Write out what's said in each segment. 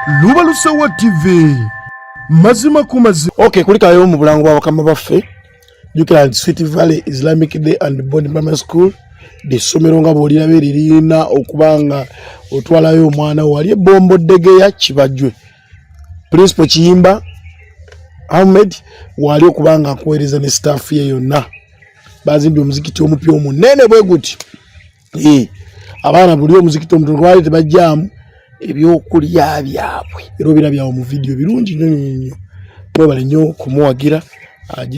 Lubalusewa TV, mazima ku mazima. Okay, kulikayo mu bulango bwa bakama baffe. Jjukira nti Sweet Valley Islamic Day and Bond Primary School lyessomero nga bw'oliraba eririna okuba nga otwalayo omwana wo wali ebbombo ddegeya Kibajjwe. Principal Kiyimba Ahmed waali okuba nga akuweereza ne staff ye yonna. Bazimbye omuzikiti omupya omunene bwe guti. Abaana buli omuzikiti omutono lwali tebajjaamu ebyokulya byabwe era obirabyawo mu vidiyo birungi nnyo nnyo nnyo. Mwebale nnyo kumuwagira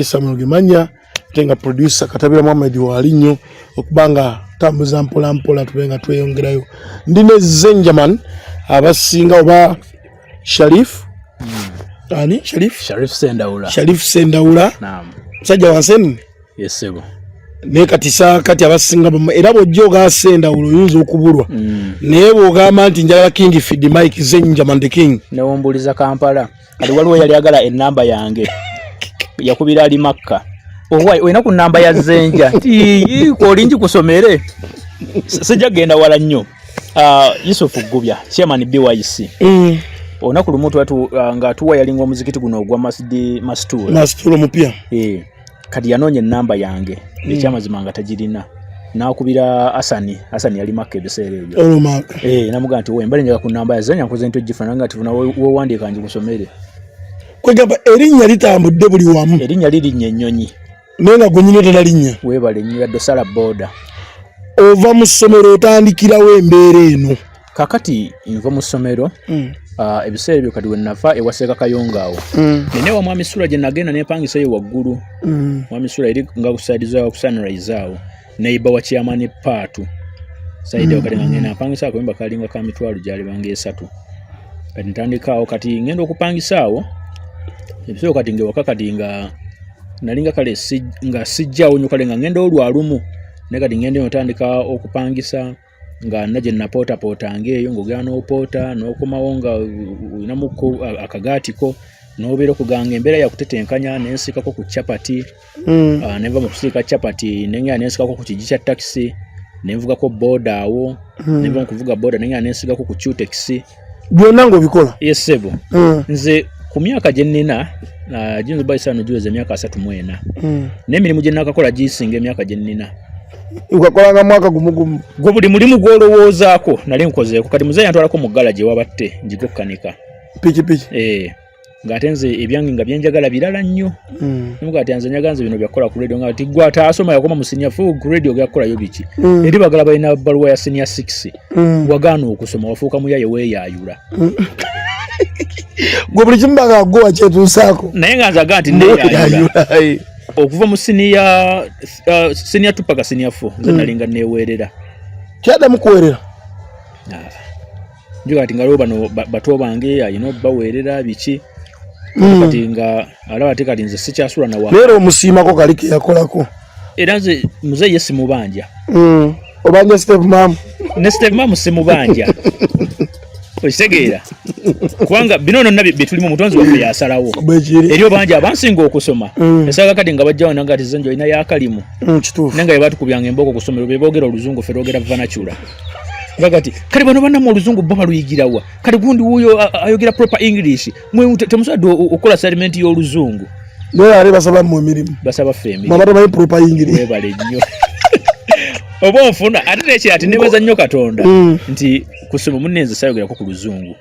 Samuel Gemanya, ate nga producer Katabira Muhammad waali nnyo okuba nga tambuza mpola mpola tube nga tweyongerayo. Ndi ne Zenjaman abasinga oba Sharif ani Sharif Sharif Sendawula. Sharif Sendawula. Naam. Musajja wa Nsenene. Yes, sebo. Naye kati saa kati abasinga era bw'ojja ogaa Sendawula oyinza okubulwa. Naye bw'ogamba nti njagala King Feed Mike Zenjaman the King. Newumbuliza Kampala. Kati waliwo yali agala ennamba yange. Yakubira ali Makka. Owai olina ku nnamba ya Zenja. Nti olingi kusomere. Sijja kugenda wala nnyo. Yusuf Gubya, chairman BYC. Olunaku lumu nga tuwa yalinga omuzikiti guno ogwa Masjid Mastura. Mastura omupya. Kati yanoonya ennamba yange. Ekyamazima nga tagirina. N'akubira Asani. Asani yali Makka ebiseera ebyo. Namugamba nti we mbale njaga ku nnamba ya Zenja nkoze nti ogifuna nga tifuna wewandiika ngikusomere. Kwegamba erinnya litambudde buli wamu. Erinnya lirinnya ennyonyi. Naye nga gwe nnyini tonalinnya. Weebale nnyo yadde osala booda. Ova mu ssomero otandikirawo embeera eno. Kaakati nva mu ssomero. Ebiseera ebyo kati we nava ewa Seeka Kayonga awo. Nina ewa Mwami Sula gye nagenda ne mpangisayo waggulu. Mwami Sula eri nga ku side za ku Sunrise awo. Neighbor wa Chairman Paatu. Side awo kati nga ngenda mpangisa akayumba kalinga ka 3,000 gyalibanga 3. Kati ntandika awo kati ngenda okupangisa awo. Ebiseera kati ng'ewaka kati nga nalinga kale nga sijjaawo nnyo kale nga ngenda olwalumu. Naye kati ngenda eno ntandika okupangisa nga nna gye napootapootanga eyo ng'ogenda n'opoota n'okomawo nga olinamuko akagaatiko n'obeera okuganga embeera yakutetenkanya ne nsiikako ku chapati. Ne nva mu kusiika chapati ne ngenda ne nsikako ku kigi kya takisi ne nvugako booda awo. Ne nva mu kuvuga booda ne ngenda ne nsigako ku Qtex. Byonna ng'obikola? Yes, ssebo. Nze ku myaka gye nnina giyinza obba esaano giweza emyaka 34. N'emirimu gye nakakola gisinga emyaka gye nnina. Ukakolanga mwaka gumu gumu. Gwe buli mulimu gw'olowoozaako nali nkozeeko. Kati muzeeyi yantwalako mu ggala gye wabatte njige okukanika. Pikipiki. Ng'ate nze ebyange nga byenjagala birala nnyo. Namugaa ati nze njagala nze bino byakukola ku radio nga ati gwe ataasoma yakoma mu senior 4 ku radio gakukolayo biki. Eri bagala balina bbaluwa ya senior 6. Wagaana okusoma wafuuka muyaye weeyaayula. Gwe buli kimu baga gwe wakyetuusaako. Naye nga nze aga nti neeyaayula. Okuva mu senior 2 paka senior 4 nze nalinga neeweerera. Kyaddamu kuweerera? Njuga kati nga lwo bano bato bange alina obbaweerera biki. Kati nga alaba ate kati nze sikyasula na waka. Leero omusiimako kali ke yakolako. Era nze muzeeyi ye simubanja. Obanja step mom. Ne step mom simubanja. Okitegeera? Kubanga bino nonna bye tulimu omutonzi waffe yasalawo. Eri obanja abansinga okusoma. Esaaga kati nga bajjawo nanga ati nze olina yakalimu. Kituufu. Naye nga bye batukubyanga embooko ku ssomero bye boogera oluzungu ffe lwogera vernacular. Kati kale bano bannammwe oluzungu bo baluyigirawa. Kati gundi wuuyo ayogera proper English. Mwe temusobodde okukola assignment y'oluzungu. Naye ate basaba mmwe emirimu. Basaba ffe emirimu. Mwaba temanyi proper English. Weebale nnyo. Oba onfuna ate n'ekirala ati neebaza nnyo Katonda nti ku ssomero munne nze saayogerako ku luzungu.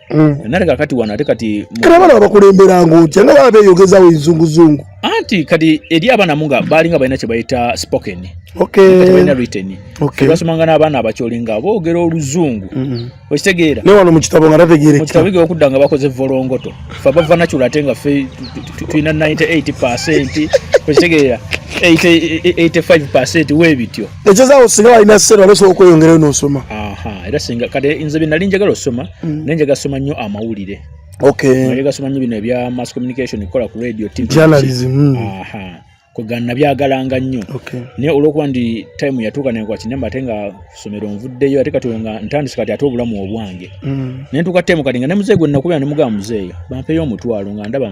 Nate kaakati wano ate kati Kati abaana babakulemberanga otya nga baba beeyogezawo enzunguzungu? Anti kati eri abaana mu nga baalinga balina kye bayita spoken. Kati balina written. Basomanga n'abaana abakyoli nga boogera oluzungu. Okitegeera? Naye wano mu kitabo nga tategeereka. Mu kitabo okudda nga bakoze volongoto. Ffe aba vernacular ate nga ffe tulina 98%. Okitegeera? 85% weebityo. Ekyezaawo singa walina ssente wali osobola okweyongerayo n'osoma. Era singa kati nze bye nali njagala osoma, naye njagala soma nnyo amawulire. Njagala soma nnyo bino ebya mass communication, kukola ku radio, TV. Journalism. Kwegamba nabyagalanga nnyo. Naye olw'okuba ndi time yatuuka nenkola kinamba ate nga ssomero nvuddeyo ate kati nga ntandise kati ate obulamu obwange. Naye ntuuka time kati nga ne muzeeyi gwe nakubira ne mugamba muzeeyi bampeeyo omutwalo nga ndaba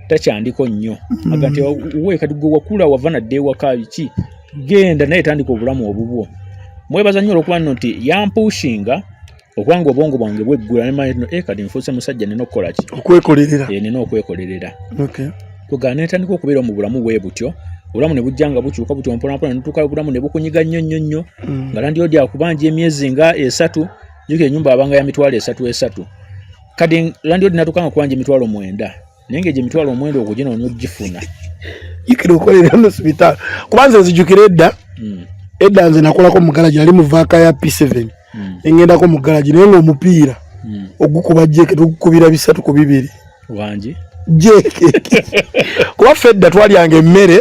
takyandiko nnyo. Aga nti we kati gwe wakula wava nadde ewaka biki genda naye tandika obulamu obubwo. Mwebaza nnyo olw'okuba nno nti yampushinga. Okubanga obwongo bwange bweggula ne manya eh, kati nfuuse musajja, nina okukola ki? Okwekolerera. Eh, nina okwekolerera. Kwegamba netandika okubeera mu bulamu bwe butyo, obulamu ne bujja nga bukyuka butyo mpolampola, netuuka obulamu ne bukunyiga nnyo nnyo nnyo, nga landlord akubanja emyezi nga 3. Jjukira ennyumba abanga ya 300,000 3. Kati landlord natuuka nga kubanja 90,000, naye nga egyo 90,000 okuginoonya ogifuna. Jjukira okolera nusu bitaano, kuba nze nzijukira edda, edda nze nakolako mu garagi, nali mu vaaka ya P7, nengendako mu garagi, naye ng'omupiira ogukuba jeke tugukubira 3 ku 2. Wangi? Jeke, kuba ffe edda twalyanga emmere,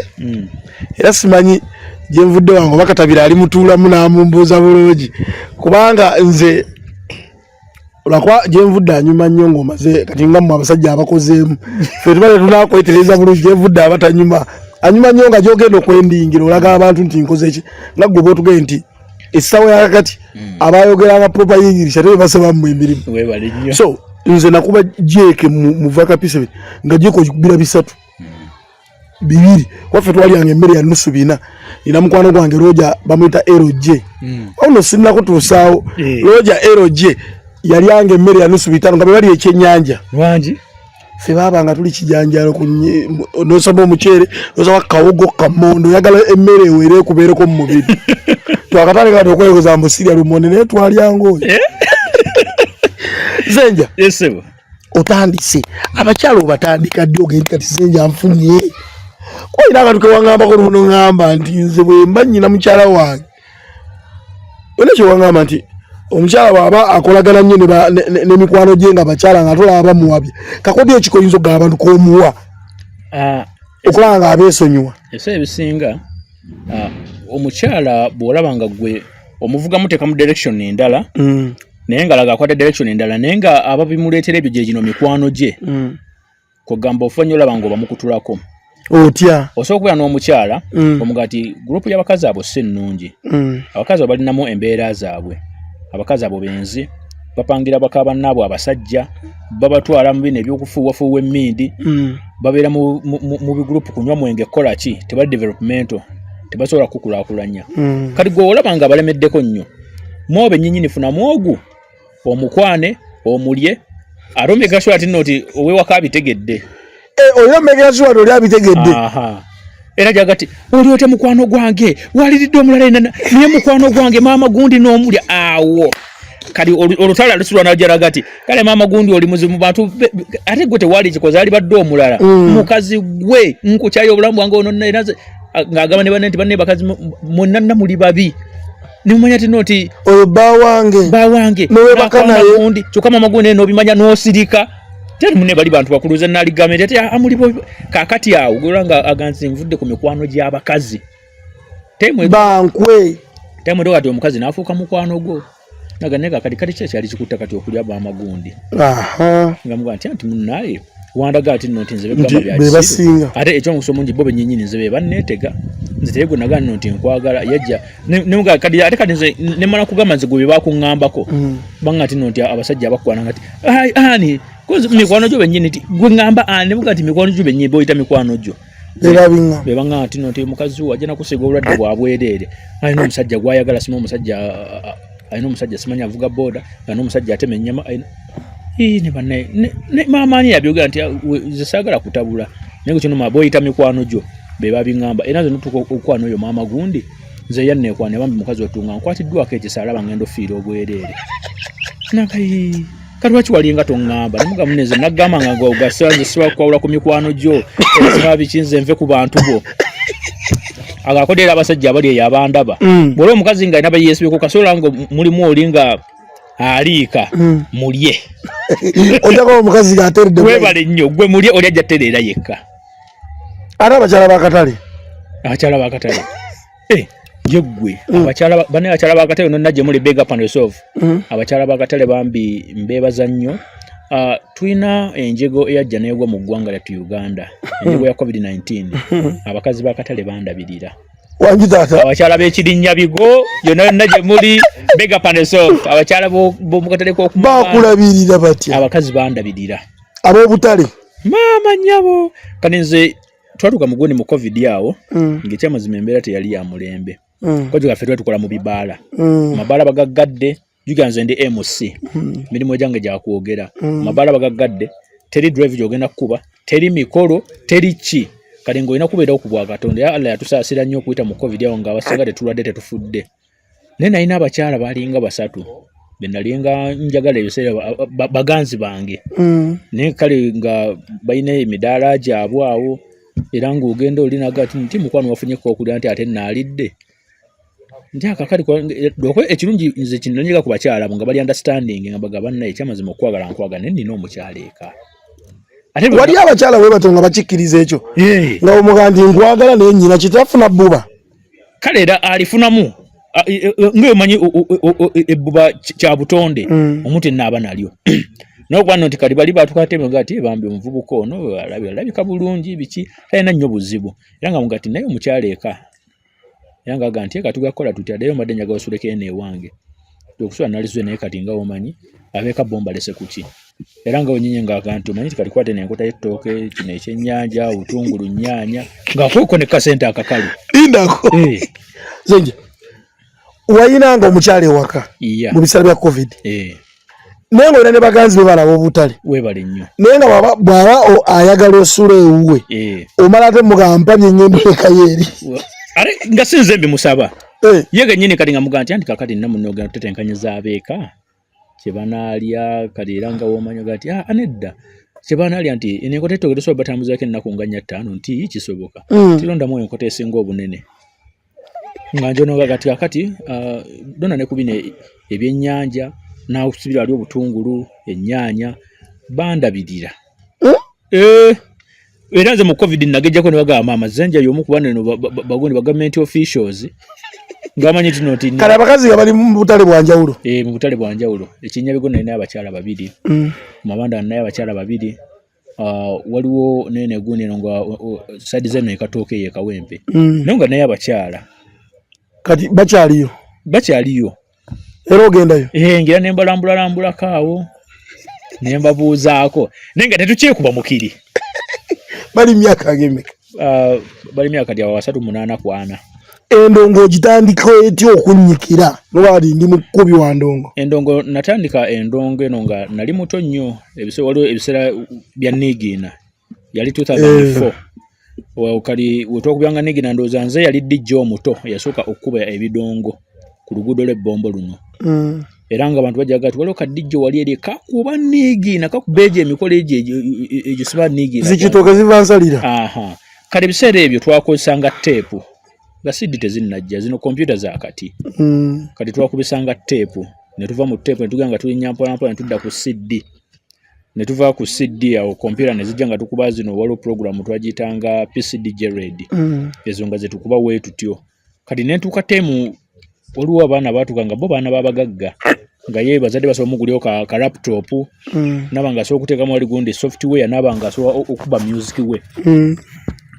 era simanyi gyenvudde wange oba Katabira ali mutuulamu n'amumbuuza bulungi, kubanga nze olwakuba gyenvudde anyuma nnyo ng'omaze. Kati nga mmwe abasajja abakozeemu, ffe tuba tetunakwetereza bulungi. Gyenvudde abatanyuma anyuma nnyo nga gyogenda okwendingira olaga abantu nti nkoze ki, nga gwe bwotugee nti essaawa yakakati abayogeranga proper English ate bebasaba mmwe emirimu. Webale nnyo. So nze nakuba jeke mu vaka P7 nga jeke ogikubira 3 2, waffe twalyanga emmere ya nusu bina. Nina mukwano gwange Roja, bamuyita LJ. Ono sinnakutuusaawo. Roja LJ yalyanga emmere ya nusu bitaano nga bwe bali ekyennyanja. Wangi? Ffe baabanga tuli kijanjalo, nosaba omuceere, nosaba kawogo, kamondo, oyagala emmere ewere ekubeereko mu mubiri. Twakatandika kati okweyogoza mbu sirya lumonde, naye twalyanga oyo. Zenja, Yesebo. otandise abakyala obatandika ddi? Ogende kati Zenja nfunye olina akantu kewaŋambako luno, ŋŋamba nti nze bwe mba nnyina mukyala wange, olina kyewaŋŋamba nti omukyala bw'aba akolagana nnyo n'emikwano gye nga bakyala nga tolaba bamuwabye, kakodyo ekiko oyinza okugamba abantu k'omuwa okulaba nga abeesonyiwa? Ebiseera ebisinga, omukyala bw'olaba nga gwe omuvuga muteeka mu direction endala, naye nga alaga akwata direction endala, naye nga ababimuleetera ebyo gye gino mikwano gye, kwegamba ofa nnyo olaba nga obamukutulako. Otya? Osobola okubeera n'omukyala, omuga nti gurupu y'abakazi abo si nnungi, abakazi abo balinamu embeera zaabwe, abakazi abo benzi, bapangira baka bannaabwe abasajja, babatwala mu bino ebyokufuuwafuuwa emmindi, babeera mu bigurupu kunywa mwenge, kukola ki, tebali developmental, tebasobola kukulaakulanya. Kati gwe olaba nga balemeddeko nnyo mwobe nyinyini, funamu ogu omukwane omulye, ate omeka sure ati nno nti owewaka abitegedde. Eh, olina omekera sure oli abitegedde. Aha. Era jaga ti oli otya mukwano gwange waliridde omulala yenna, naye mukwano gwange maama gundi n'omulya awo. Kati olutalo alusulwa najalaga ti kale maama gundi oli muzibu mu bantu ate gwe tewali kikoze ali badde omulala, mukazi gwe nkukyayo obulamu bwange ono era ng'agamba ne banne nti banne bakazi mwenna muli babi, nemumanya ti no nti oyo bba wange. Bawange. Nowebaka naye. Gundi kyokka maama gundi n'obimanya n'osirika, teri munne bali bantu bakuluza naligambye nti ate amuli kakati awo gola nga aganzi nvudde ku mikwano gy'abakazi. Bankwe. Temwe kati omukazi n'afuuka mukwano gwo naga naye kakati kati ki ekyali kikutta kati okulya bamagundi? Nga mugaa nti anti munnaye wandaga ati nno nti nze Nti begamba bya be kisiru. Basinga. Ate ekyomukisa omungi bo benyinyini nze be banneetega, nze teye gwe nagaa nno nti nkwagala yajja ne kati ate kati nze nemala kugamba nze gwe bye bakuŋŋambako, banga nti nno nti abasajja abakwana nga ti "Ai, ani kozi mikwano gyo bennyini ti gwe ŋŋamba ani?" Nemugaa nti mikwano gyo bennyini boyita mikwano gyo bebabiŋŋamba. Be baŋŋamba nti nno nti mukazi wo ajja nakusiiga obulwadde bwa bwereere, alina omusajja gw'ayagala, sima omusajja, alina omusajja simanyi avuga booda, alina omusajja atema ennyama, alina Ii, ne bannaye ne maama ani yabyogera nti, "Ah, nze saagala kutabula, naye kino ma boyita mikwano gyo be babiŋŋamba." Era nze notuuka okukwana oyo maama gundi, nze yanneekwana bambi mukazi wattu nga nkwatiddwako ekisa, alaba ngenda ofiira obwereere nakayi, kati lwaki walinga toŋŋamba? Nemuga mune nze naggamba nga ogasa nze siba kukwawula ku mikwano gyo, era siba biki, nze nve ku bantu bo. Agakoda era abasajja abali eyo abandaba, bw'ola omukazi nga alina bayeesibeko kasobola nga mulimu oli nga aliika, mulye. Ojjako omukazi ng'ateredde. Webale nnyo, gwe mulye, oli ajja tereera yekka. Ate abakyala bakatale? Abakyala bakatale, eh, ye ggwe abakyala banne abakyala bakatale nonna gye muli, big up on yourself. Abakyala bakatale bambi mbeebaza nnyo. Ah, tulina enjego eyajja n'egwa mu ggwanga lyattu Uganda, enjego ya COVID-19. Abakazi bakatale bandabirira. Wangi taata. Abakyala b'ekirinnya bigo yonna yonna gye muli, big up on yourself. Abakyala b'omukatale k'okumaganda. Bakulabirira batya? Abakazi bandabirira. Ab'obutale? Maama nnyabo, kati nze twatuuka mu gundi mu COVID awo, ng'ekyamazima embeera teyali ya mulembe. Kozi gaffe twali tukola mu bibaala, amabaala bagaggadde. Jjukira nze ndi MC, mirimu egyange gyakwogera, mabaala bagaggadde, teri drive gyogenda kukuba, teri mikolo, teri ki. Kati ng'olina kubeerawo ku bwa Katonda. Era Allah yatusaasira nnyo okuyita mu COVID awo ng'abasinga tetulwadde, tetufudde. Naye nalina abakyala balinga basatu be nalinga njagala ebiseera, baganzi bange. Naye kale nga balina emidaala gyabwe awo, era ng'ogenda olinaga ati nti mukwano wafunyeko okulya, nti ate naalidde, nti akakali ekirungi nze kinanyiga ku bakyala abo nga bali understanding, nga bagamba bannaye ekyamazima okwagala nkwagala, naye nina omukyala eka. Ate Wali abakyala bwe batyo nga bakikkiriza ekyo, nga omuga nti nkwagala naye nnyina kitafuna bbuba. Kale era alifunamu nga omanyi ebbuba kya butonde, omuntu enna aba nalyo nokuba nno nti kati bali batukateme nga ati bambi omuvubuka ono alabika bulungi, biki, talina nnyo buzibu, era nga muga ti naye omukyala eka, era nga aga nti eka tugakola tutya, ddayo mbadde njagala osuleko eno ewange okusula nalisule, naye kati nga omanyi abeeka bo mbalese kuki. Era nga wenyinyi ngaaga nti omanyi ti kati kwate nenkota y'ettooke, kino ekyennyanja, obutungulu, nnyaanya, ng'akweko ne kasente akakalu. Lindako. Zenje wayinanga omukyala ewaka mu biseera bya COVID, naye ng'olina ne baganzi be balaba obutale. Weebale nnyo. Naye nga bw'aba ayagala osula ewuwe, omala ate mugamba mpa byengendo lekayo eri. Ate nga si nze mbimusaba, ye gennyini. Kati nga mugamba nti anti kakati nna munno ogenda tutetenkanyiza abeeka kyebanaalya. Kati era nga womanya ga nti ah, nedda, kyebanaalya nti eno enkota ettooke tosobola batambuzaako ennaku nga nnya ttaano, nti kisoboka. Tirondamu enkota esinga obunene nga njonoga kati kakati dona ne ku bino ebyennyanja n'akusibira ali obutungulu, ennyaanya, bandabirira. Era nze mu COVID nagejjako ne bagamba maama Zenja y'omu ku bano eno bagundi ba government officials ngamanyi tino nti Kale abakazi nga bali mu butale bwa njawulo. Eh, mu butale bwa njawulo. Ekinyabigo nalina abakyala babiri, mabanda nalinayo abakyala babiri. Waliwo nene gundi eno nga side zeno ekatooke eyo ekawempe, naye nga naye abakyala. Kati bakyaliyo? Bakyaliyo. Era ogendayo? Eh, ngira ne mbalambulalambulako awo ne mbabuuzaako, naye nga tetukyekuba mukiri. Bali myaka ng'emeka? Bali myaka gyawe 38 ku 40. Endongo ogitandika etya okunnyikira nobali ndi mukubi wa ndongo? Endongo natandika endongo eno nga nali muto nnyo. Waliwo ebiseera bya niigiina, yali 2004. Well, kali wetwakubyanga niigiina, ndowooza nze yali DJ omuto eyasooka okukuba ebidongo ku luguudo lw'ebbombo luno. Era nga abantu bajaga ti waliwo ka DJ wali eri kakuba niigiina, kakuba egyo emikolo egyo siba niigiina. Zikitooke ziva nsalira. Aha, kale ebiseera ebyo twakozesanga teepu nga CD tezinnajja, zino kompyuta za kati. Kati twakubisanga teepu, ne tuva mu teepu ne tugenda nga tulinnya mpolampola ne tudda ku CD, ne tuva ku CD awo kompyuta ne zijja nga tukuba zino. Waliwo puroguramu twagiyitanga PCD Red, ezo nga zetukuba wee tutyo. Kati ne ntuuka teemu waliwo abaana baatuuka nga bo baana b'abagagga, nga ye bazadde basobola omugulirawo ka laptop, naba nga asobola okuteekamu wali gundi software, naba nga asobola okuba music we.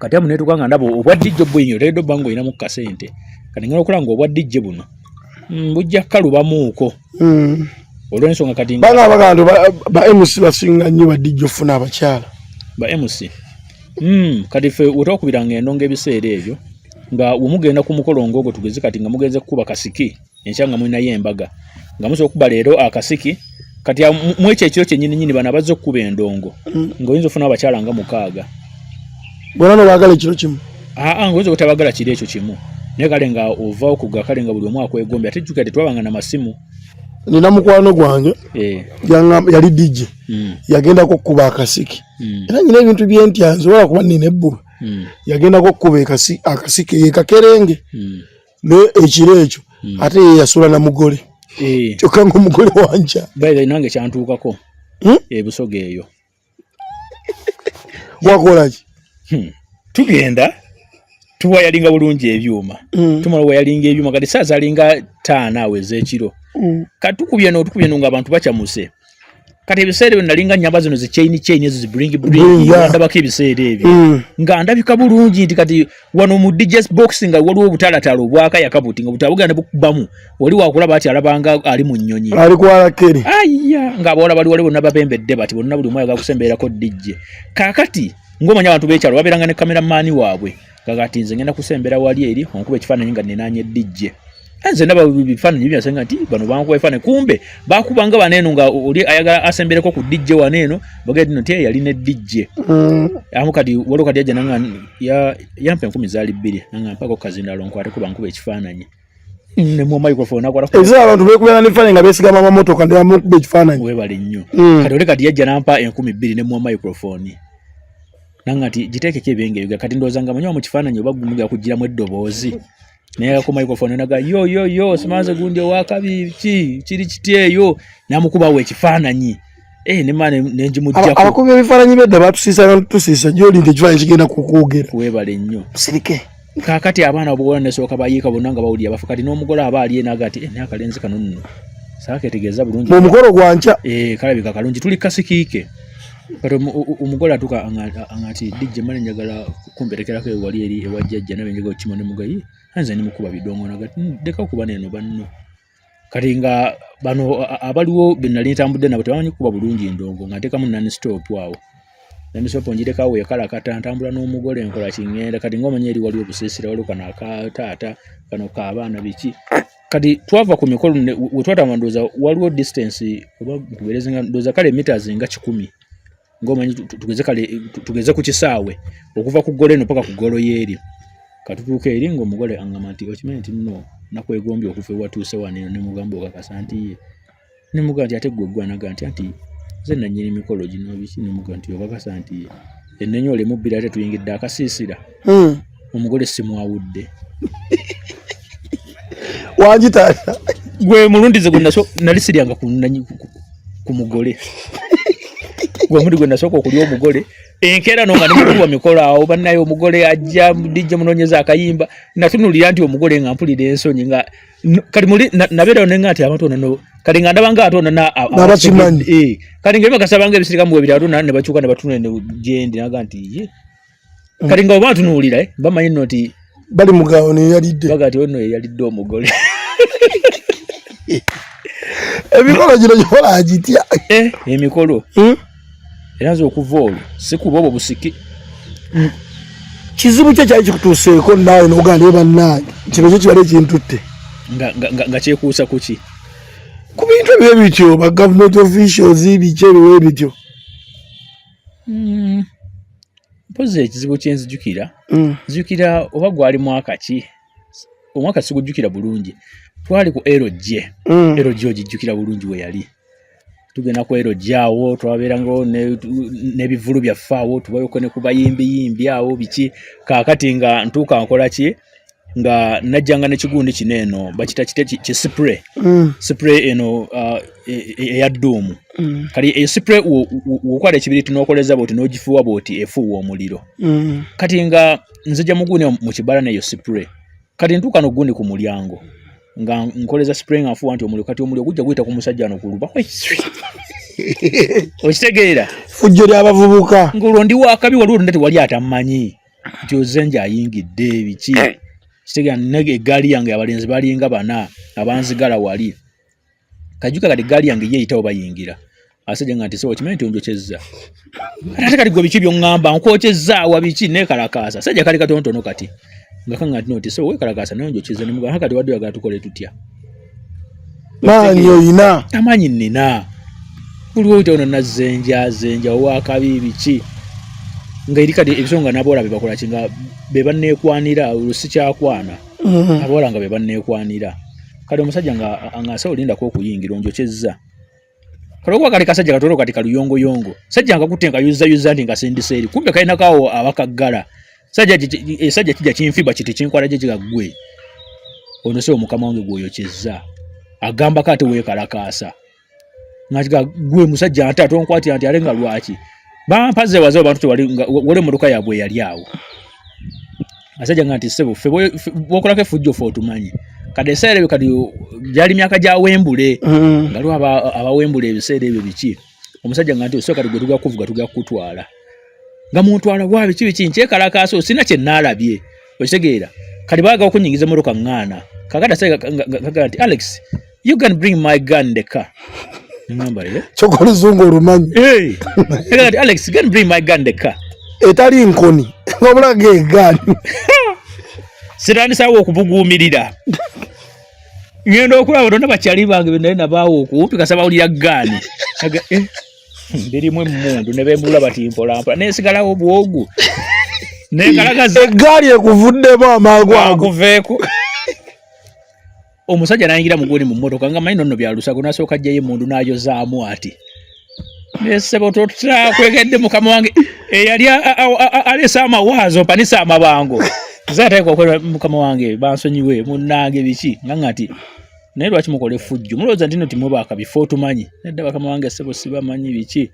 Kati amu netuuka nga ndaba obwa DJ buyingira oteekeddwa obba ng'olinamu kasente. Kati ngenda okulaba nga obwa DJ buno bujja kukalubamuuko olw'ensonga kati nga Banga bagamba nti ba MC basinga nnyo ba DJ ofuna abakyala. Ba MC, kati ffe wetwakubiranga endongo ebiseera ebyo nga wemugenda ku mukolo ng'ogwo, tugeze kati nga mugenze kukuba kasiki enkya nga mulinayo embaga, nga musobola okukuba leero akasiki. Kati mu ekyo ekiro kyennyini nyini bano abazze okukuba endongo, ng'oyinza ofuna abakyala nga mukaaga. Bonna nobaagala ekiro kimu? Aa, ng'oyinza obutabagala kiro ekyo kimu, naye kale nga ovaawo kuga kale nga buli omu akwegombye. Ate jjukira tetwabanga na masimu. Nina mukwano gwange, yali DJ, yagendako okukuba akasiki. Era nyina ebintu byentya nsobola kuba nina ebbuba. Yagendako okukuba akasiki yekakerenge, naye ekiro ekyo ate ye yasula na mugole, kyokka nga omugole wanja. By the way, nange kyantuukako. Ebusoga eyo. Wakolaki? Tugenda tuwayalinga bulungi ebyuma. Tumala wayalinga ebyuma kati saa zalinga 5 awo ez'ekiro. Kati tukubye no tukubye no nga abantu bakyamuse. Kati ebiseera ebyo nalinga nyamba zino zi chain chain ezo zi bling bling, ndabako ebiseera ebyo nga ndabika bulungi nti kati wano mu DJ box nga waliwo obutalatala obwakayaka buti nga butala bugenda bukubamu, oli wakulaba ati alabanga ali mu nnyonyi. Ali kwala keri. Aya, nga abawala bali wali bonna babembedde bati bonna, buli omu ayagala kusembererako DJ. Kaakati ng'omanya abantu b'ekyalo babeeranga ne cameraman waabwe, nga kati nze ngenda kusembera wali eri onkuba ekifaananyi nga ninaanye DJ. Nze ndaba bifaananyi byasenga nti bano bankuba ebifaananyi, kumbe bakubanga bano eno nga oli ayagala asembereko ku DJ wano eno, bagenda nti yali ne DJ. Amu kati waliwo kati yajja nanga yampa 20,000 nanga mpako kazindalo nkwateko bankuba ekifaananyi ne mu microphone akwata. Ebiseera abantu beekubira n'ebifaananyi nga beesigama amamotoka ne bamukuba ekifaananyi. Webale nnyo. Kati oli kati yajja nampa 2000 ne muwa microphone nanga nti giteekeko ebyengeyoga. Kati ndowooza nga manyi mu kifaananyi oba gumuga kugiramu eddoboozi, naye ku microphone naga yo yo yo, simanze gundi owakabi ki kiri kiti eyo, namukubawo ekifaananyi ne maana nenjimuggyako. Abakubi b'ebifaananyi bedda batusiisa nga tusiisa gy'oli nti ekifaananyi kigenda kukwogera. Webale nnyo. Sirike. Kaakati abaana obuwola nesooka bayiika bonna nga bawulira bafa. Kati n'omugole aba ali enaga ati, "Eh, naye akalenzi kano nno saaketegeeza bulungi." Mu mukolo gwankya. Eh, kalabika kalungi, tuli kasikiike. Kati omugole atuuka anga nti, "DJ, male njagala kumperekerako ewali eri ewa jjajja, nabe njagala okukima." Ne mugayi nze ndi mukuba bidongo naga, "Leka okuba neeno banno." Kati nga bano abaliwo be nali ntambudde nabo tebamanyi kukuba bulungi ndongo, nga nteekamu non-stop awo, non-stop ngirekawo ekalakata, ntambula n'omugole nkola kiŋŋenda. Kati ng'omanyi eri waliwo obusiisira, waliwo kano aka taata, kano k'abaana, biki. Kati twava ku mikolo we twatamba, ndowooza waliwo distance oba nkuweereze nga ndowooza kale meters nga 100, ng'omanyi tugeze kale tugeze ku kisaawe okuva ku ggolo eno paka ku ggolo y'eri. Katutuuka eri ng'omugole aŋŋamba nti, "Okimanyi nti nno nakwegombye okuva ewatuuse wano eno?" Ne mugamba, "Okakasa?" Nti ye. Ne mugamba nti, "Ate ggwe gwanaga?" Nti, "Anti nze nannyini mikolo gino biki." Ne mugamba nti, "Okakasa?" Nti ye. Ennenyo olemu bbiri ate tuyingidde akasiisira. Omugole simwawudde. Wangi taata. Gwe mulundi ze gwe nali siryanga ku mugole, gwe mulundi gwe nasooka okulya omugole enkeera no nga nemukuba mikolo awo bannaye. Omugole ajja, dijja munoonyeza akayimba, natunulira nti omugole nga mpulira ensonyi nga kati muli nabeerawo nenga nti abantu ono kati nga ndaba nga ate ono N'abakimanyi. Eh, kati nga ebakasabanga ebisirika mu bwebiri ate ono ne bakyuka ne batunula ne gyendi naga nti ye kati nga oba ntunuulira, bamanyi nno nti bali mugawo neyalidde. Baga nti ono yeyalidde omugole. Emikolo gino gikola gitya? Eh, emikolo. Era nze okuva olwo sikuba obwo busiki. Kizibu ki ekyali kikutuuseeko naawe nogamba, "Naye bannange, kino kyo kibadde kintutte"? Nga kyekuusa ku ki? Ku bintu ebyo bityo, ba government officials, biki ebiwe bityo. Mpozi ekizibu kyenzijukira, nzijukira oba gwali mwaka ki, omwaka sigujjukira bulungi, twali ku LJ. LJ ogijjukira bulungi we yali? Tugenda ku LJ awo twabeerangawo n'ebivulu byaffe awo, tubayoko ne ku bayimbiyimbi awo biki. Kaakati nga ntuuka nkola ki, nga najjanga nekigundi kino eno bakita kite ki spray. Spray eno eya dduumu. Kati eyo spray wokwala ekibiriiti n'okoleza bwoti n'ogifuuwa bwoti, efuuwa omuliro. Kati nga nzija mugundi mu kibala neyo spray, kati ntuuka nogundi ku mulyango nga nkoleza spray nga nfuuwa nti omuliro, kati omuliro gujja guyita ku musajja ano ku luba, okitegeera? Fujjo ly'abavubuka. Ng'olwo ndi wakabi, waliwo olwo tewali atammanyi nti ozenje ayingidde biki, kitegeera? Eggaali yange abalenzi balinga bana abanzigala wali kajuka, kati eggaali yange ye eyitawo bayingira asajja nga nti, "Sebo, okimanyi nti onjokyezza?" Kati ate kati gwe biki by'oŋŋamba, nkwokyezza awa biki? Neekalakaasa, sajja kali katonotono kati nga kaŋŋa nti, "Noti sebo, weekalakaasa naye onjokyezza." Ne mugamba, "Kati wadde oyagala tukole tutya?" Maanyi oyina. Amaanyi nnina, buli woyitawo nonazzenja zenja owakabi biki, nga eri kati ebisonga n'abawala be bakola ki nga be banneekwanira, olwo sikyakwana. Abawala nga be banneekwanira. Kati omusajja nga asawo olindako okuyingira onjokyezza. Kati okuba kali kasajja katono kati kaluyongoyongo, sajja nga kutte nkayuzayuza nti nkasindisa eri, kumbe kalinakawo abakaggala. Sajja esajja kijja kinfiba kiti kinkwala gye kiga, "Ggwe ono si omukama wange gwoyokyezza?" Agambako ate weekalakaasa ngakiga, "Gwe musajja ate atonkwatira nti ate nga lwaki bampaze waze abantu tewali nga wali emmotoka yaabwe eyali awo." Asajja nga nti, "Ssebo, ffe bwokolako effujjo ffe otumanyi." Kati ebiseera ebyo kati gyali myaka gya wembule, nga liwo abawembula ebiseera ebyo biki. Omusajja nga nti, "So kati gwe tugenda kuvuga, tugenda kukutwala." Nga muntwala wa biki biki, nkyekalakaasa osina kye naalabye, okitegeera? Kati baagala okunyingiza emmotoka ŋŋaana. Kakati asajja kagaa nti, "Alex, you can bring my gun in the car." Ngamba, "Yeah." Kyokka oluzungu olumanyi. Hey. Kagaa nti, "Alex, you can bring my gun in the car." Etali nkoni wabula geegaani. Sirandisaawo okubuguumirira. Ngenda okulaba bonna bakyali bange be naye nabaawo okumpi kasa bawulira gaani. Eh, birimu emmundu ne bembulula bati mpolampola nesigalawo bwogu nekalagaza Eggaali ekuvuddemu amangu ago. Akuveeko. Omusajja nayingira muguni mu mmotoka nga manyi nonno byalusago, nasooka ajjayo emmundu n'ayozaamu ati nesebo totakwegedde mukama wange eyali aleese amawaazo mpanise amabango, nze ateeka okwera mukama wange bansonyiwe munnange biki nga nga nti naye lwaki mukola effujjo, mulowooza nti no timwe bifo otumanyi? Nedda bakama wange ssebo sibamanyi biki.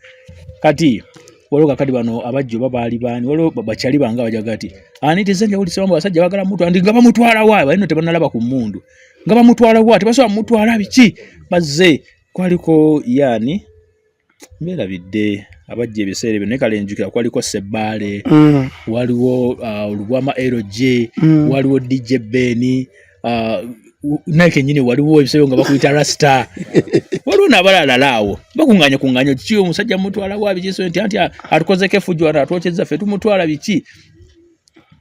Kati waliwo kakati bano abajja oba baali baani, waliwo bakyali bange abajaga ati ani tize njawulisa bamwe abasajja bagala mutwala, nti nga bamutwala wa? Balino tebanalaba ku mmundu nga bamutwala wa? Tebasobola mutwala biki, bazze kwaliko yaani mbeerabidde abajja ebiseera ebyo, naye kale njukira kwaliko Sebbaale, waliwo Olubwama LJ, waliwo DJ Ben, naye kenyini waliwo ebiseera nga bakuyita Rasta, waliwo n'abalalala awo bakuŋŋaanya kuŋŋaanya kiki omusajja mutwala wa biki, so nti anti atukozeko effujjo wano atwokyeza ffe tumutwala biki.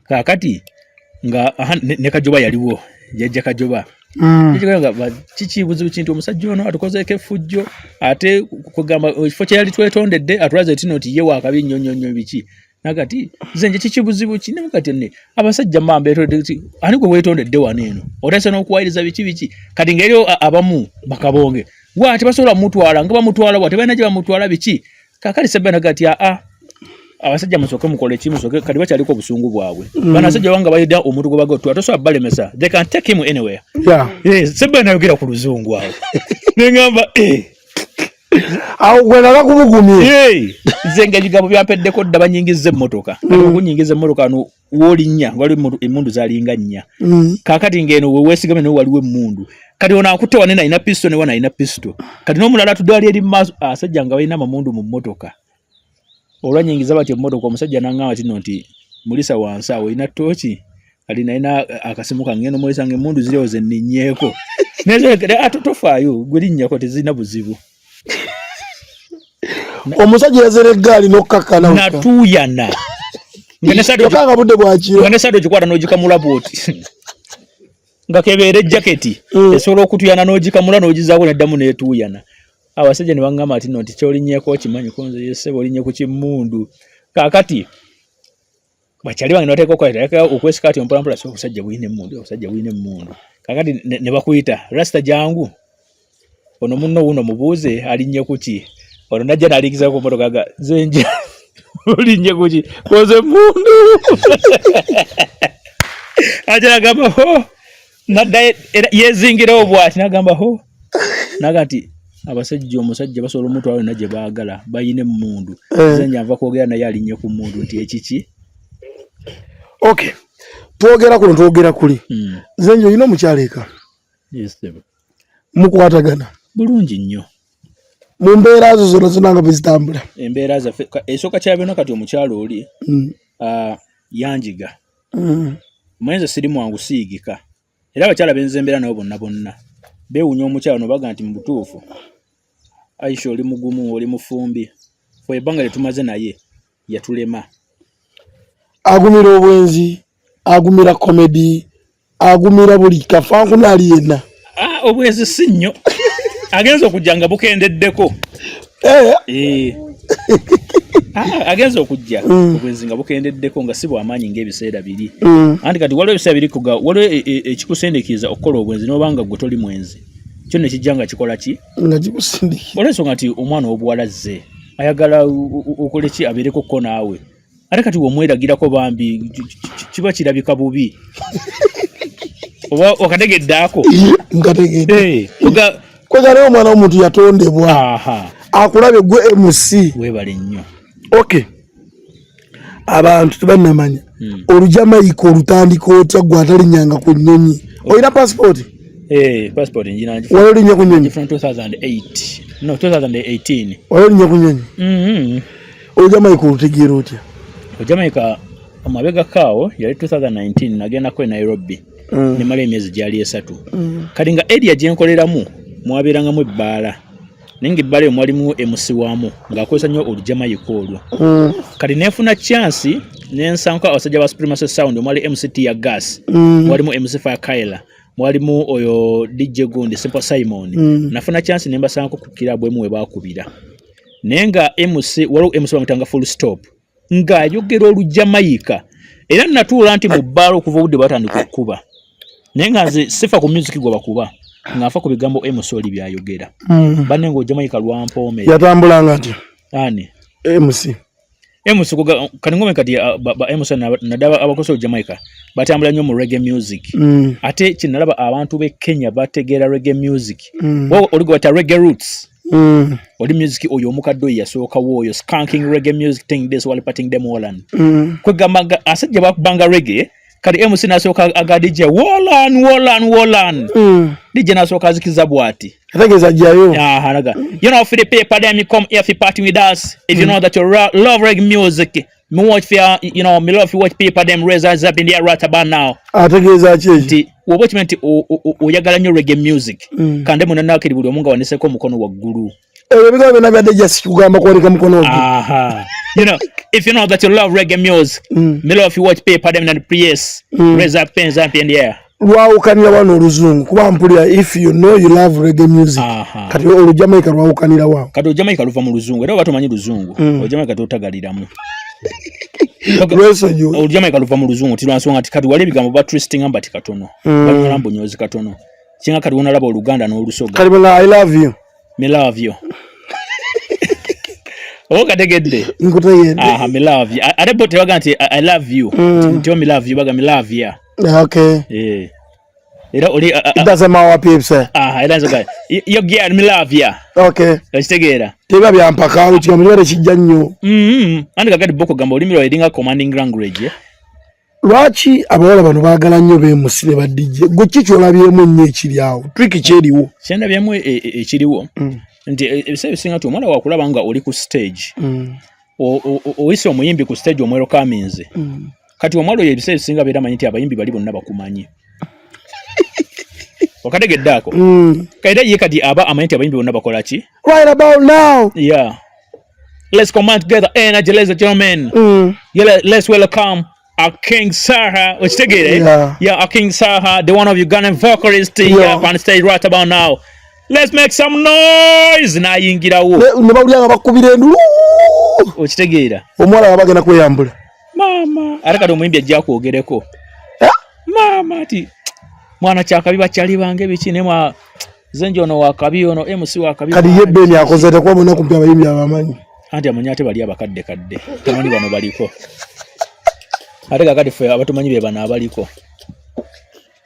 Kaakati nga aha, ne Kajoba yaliwo, jjajja Kajoba. Nga kiki buzibu kintu omusajja ono atukozeeko effujjo, ate kugamba ekifo kye yali twetondedde atulaze tino nti ye wakabi nnyo nnyo nnyo biki, nagati nze nje kiki buzibu ki nemukati ne abasajja mamba etondedde ani gwe weetondedde wano eno otandise n'okuwayiriza biki biki. Kati ng'eriyo abamu bakabonge wa tebasobola mutwala nga bamutwala wa tebalina gye bamutwala biki. Kakati sebba nagati aa abasajja musooke mukole ki, musooke kati bakyaliko obusungu bwabwe. Bano abasajja banga balidda omuntu gwe bagotwa tosobola balemesa, they can take him anywhere. Sebba nayogera ku luzungu awo neŋŋamba eh. Awo gwe bakubugumye. Hey, nze nga ebigambo byampeddeko dda, banyingiza emmotoka. Kati okunyingiza emmotoka no woolinnya waliwo emmundu zalinga nnya. Kaakati ng'eno weweesigame naye waliwo emmundu, kati ono akutte wane nalina pisto ne wano alina pisto, kati n'omulala atudde wali eri mu maaso, asajja nga balina amamundu mu mmotoka. Olwanyingiza batyo emmotoka, omusajja n'aŋŋamba kino nti mulisa wansi awo olina ttooki, kati nalina akasimu kange ngenda omulisa nga emmundu ziriwo ze nninnyeeko, ate tofaayo gwe linnyako tezirina buzibu. Omusajja yazera eggaali n'okkakkana. Natuuyana nga ne saati kyokka nga budde bwakiro. Nga ne saati ogikwata n'ogikamula bwoti nga kebeera ejjaketi esobola okutuyana n'ogikamula n'ogizaako neddamu n'etuuyana. Abasajja ne baŋŋamba ati no nti kyolinnyeeko okimanyi ko nze yesebo olinnye ku kimmundu. Kaakati bakyali bange nebateeka okukola okwesika ati mpolampola, si obusajja bulina emmundu, obusajja bulina emmundu. Kaakati ne bakuyita Rasta, jangu ono munno wuno mubuuze alinnye kuki. Ono najja n'alingiza ku mmotoka ga nze nja olinnye kuki koze emmundu, aja nagamba ho naddayo era yeezingirawo bw'ati nagamba ho naga nti abasajja omusajja basobola omutwala yonna gye baagala balina emmundu. Nze nja nva kwogera naye alinnye ku mmundu nti ekiki. Okay, twogera kuno twogera kuli. Nze nje olina omukyala eka? Yes, sir. Mukwatagana? Bulungi nnyo. Mu mbeera zo zonna zonna nga bwe zitambula? Embeera zaffe esooka kya byonna kati omukyalo oli yanjiga. Omanyi nze siri mwangu siigika, era abakyala benze embeera nabo bonna bonna beewuunya omukyala nobaga nti mu butuufu Aisha oli mugumu, oli mufumbi, fe ebbanga lye tumaze naye yatulema. Agumira obwenzi, agumira comedy, agumira buli kafankuna ali yenna. Ah, obwenzi si nnyo, agenza okujja nga bukendeddeko. Eh. Ah, agenza okujja obwenzi nga bukendeddeko nga si bwamaanyi ng'ebiseera biri. Anti kati waliwo ebiseera biri kuga waliwo ekikusindiikiriza okukola obwenzi n'obanga gwe toli mwenzi, kyo ne kijja nga kikola ki? Nga kikusindikira. Olw'ensonga nti omwana ow'obuwala azze ayagala okole ki abeereko ko naawe, ate kati womweragirako bambi kiba kirabika bubi, oba okategedde ako? Nkategedde. Eh, kwegala omwana w'omuntu yatondebwa akulabye gwe MC. Weebale nnyo. Okay, abantu tebannamanya Olujamayika olutandika otya gwe atalinyanga ku nnyonyi? Olina passport? Eh, passport njina. Wali olinya ku nnyonyi? From 2008, no, 2018. Wali olinya ku nnyonyi? Mhm. Olujamayika olutegeera otya? Jamaica amabegako awo yali 2019, nagendako e Nairobi. Nemala emyezi gyali 3. Kati nga area gyenkoleramu mwabeerangamu ebbaala, naye nga ebbaala eyo mwalimu MC waamu ng'akozesa nnyo Olujamayika olwo. Kati nenfuna chance nensanka abasajja ba Supremacy Sound omwali MC Tia Gas, walimu MC Fire Kyla. Mwalimu oyo DJ gundi Simple Simon. Nafuna chance ne mbasanko ku club emu we baakubira, naye nga MC, waliwo MC bamutanga Full Stop, ng'ayogera Olujamaika, era natuula nti mu bbaala okuva obudde batandika okukuba, naye nga nze sifa ku music gwe bakuba, nga nfa ku bigambo MC oli byayogera. Banne nga Ojamaika lwampoomera. Yatambulanga atya? Ani? MC. MC kati ngome kati ba MC naddala abakozesa Olujamaika batambula nnyo mu reggae music. Ate kinalaba abantu b'e Kenya bategeera reggae music. Oli gwe bata Reggae Roots. Oli music oyo omukadde oyo yasookawo oyo skanking reggae music thing this while parting them all and kwegamba nga asajja bakubanga reggae. Kati MC nasooka aga DJ, "Wolan, wolan, wolan." DJ nasooka azikiza bwati. Ategeeza jjayo. Aha, naga, "You know, for the paper them, you come here for party with us. If you know that you love reggae music, me watch for you know me love you watch people them raise hands up in the air right about now." Ategeeza ki ekyo? Nti woba okimanyi nti oyagala nnyo reggae music, kande munanakiri buli omu nga waniseko omukono waggulu. Ebyo ebigambo byonna byadde just kugamba kuwanika mukono ogwo. Aha. You know, if you know that you love reggae music, me love you watch paper them in the place, raise up hands up in the air. Lwawukanira wano oluzungu, kuba mpulira "if you know you love reggae music". Kati Olujamaika lwawukanira waawo? Kati Olujamaika luva mu luzungu, era oba tomanyi luzungu, Olujamaika totagaliramu. Lwesonyiwe. Olujamaika luva mu luzungu, tilwansonga nti kati wali ebigambo batwistinga mbati katono, banyola mbunyozi katono, kinga kati wonalaba Oluganda n'Olusoga. Kati bwe "I love you". "Me love you", oba okategedde? Nkutegedde. Aha, "me love you". Ate bo tebaga nti "I love you", nti "me love you", baga "me love ya". Okay. Eh. Era oli It doesn't matter what people say. Aha, era nzoga yo girl, "me love ya". Okay. Okitegeera? Teba byampaka, ekigambo kiba tekijja nnyo. Andi kakati bo kugamba olulimi lwawe eringa commanding language, eh? Lwaki abawala bano baagala nnyo ba MC ne ba DJ? Gwe ki kyolabyemu ennyo ekiri awo? Trick kyeriwo? Kyendabyemu ekiriwo nti ebiseera ebisinga nti omwana wakulaba nga oli ku stage, oyise omuyimbi ku stage, omwerokaminze. Kati omwala oyo ebiseera ebisinga beera amanyi nti abayimbi bali bonna bakumanyi. Okategedde ako? Kati era ye kati aba amanyi nti abayimbi bonna bakola ki? Right about now. Yeah, let's command together energy, ladies and gentlemen. Yeah, let's welcome our King Saha. Okitegeere? Yeah. Yeah, our King Saha, the one of Ugandan vocalist, yeah, up on stage right about now. Let's make some noise. N'ayingirawo. Ne bawulira nga bakubira endulu. Okitegeera? Omuwala nga bagenda kweyambula. Maama, ate kati omuyimbi ajja kwogereko. Eh? Maama ati mwana kyakabi, bakyali bange biki, ne mwa zenje ono wakabi, ono MC wakabi. Kati ye Ben akoze tekuba bonna kumpi abayimbi abamanyi. Anti amanyi, ate bali abakadde kadde tamanyi bano baliko. Ate kakati ffe abatumanyi be bano abaliko.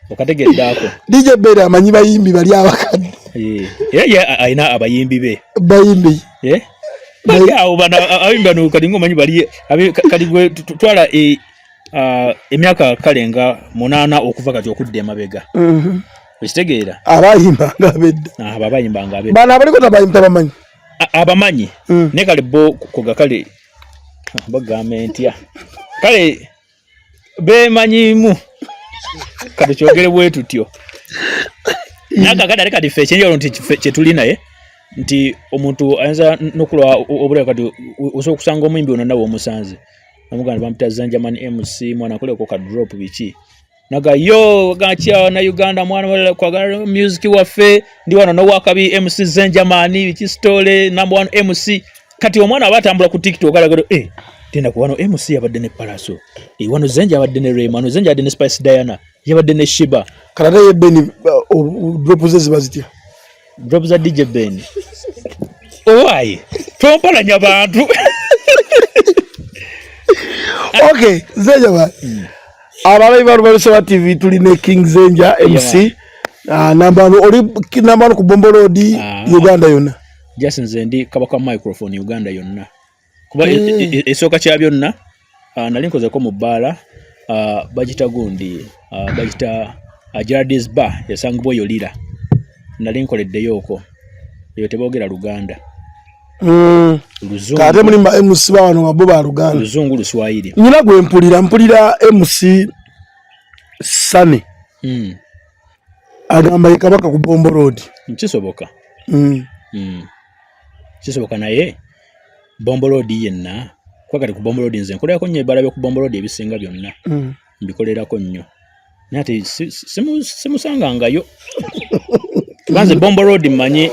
Okategedde ako? DJ Ben amanyi bayimbi bali abakadde. Eh, era ye alina abayimbi be. Bayimbi. Eh? Bali awo bano abayimbi bano kati ng'omanyi bali kati gwe twala emyaka kale nga 8 okuva kati okudda emabega. Okitegeera? Abayimbanga abedda. Abo abayimbanga abedda. Bano abaliko tabayimbi tabamanyi. Abamanyi. Naye kale bo koga kale bagambe ntya, kale beemanyimu, kati kyogere bwe tutyo. Naye kakati ate kati ffe ekyenjawulo nti ffe kyetuli naye nti omuntu ayinza n'okulwa obulabe. Kati osobola okusanga omuyimbi ono nawe omusanze namugamba nti bampita Zanjaman MC, mwana nkoleko ka drop biki, naga yo gakya na Uganda, mwana wala kwagala music waffe, ndi wano nowakabi MC Zenjaman biki, story number one MC. Kati omwana aba atambula ku TikTok alaga, eh, tenda ku wano MC yabadde ne Palaso, eh, wano Zenja abadde ne Rema, wano Zenja abadde ne Spice Diana, yabadde ne Shiba. Kati ate ye Ben, drop ze ziba zitya? Drop za DJ Ben, owaaye tompalanya bantu. Okay, Zenja ba abalabi ba Lubalusoba TV, tuli ne King Zenja MC. Ah, namba one, oli namba one ku Bombo Road. Ah. Uganda yonna. Just nze ndi kabaka microphone Uganda yonna, kuba esooka kya byonna, nali nkozeko mu bbaala, bagita gundi, bagita Gerald's Bar, esangibwa eyo Lira. Nali nkoleddeyo okwo, eyo teboogera Luganda. Luzungu. Ate muli ba MC ba wano nga bo ba Luganda. Luzungu, Luswayiri. Nyina gwe mpulira MC Sani. Agamba ye kabaka ku Bombo Road. Kisoboka. Kisoboka, naye Bombo Road yenna, kuba kati ku Bombo Road nze nkolerako nnyo, ebbaala byo ku Bombo Road ebisinga byonna mbikolerako nnyo. Naye ate simusangangayo. Banze Bombo Road mmanyi,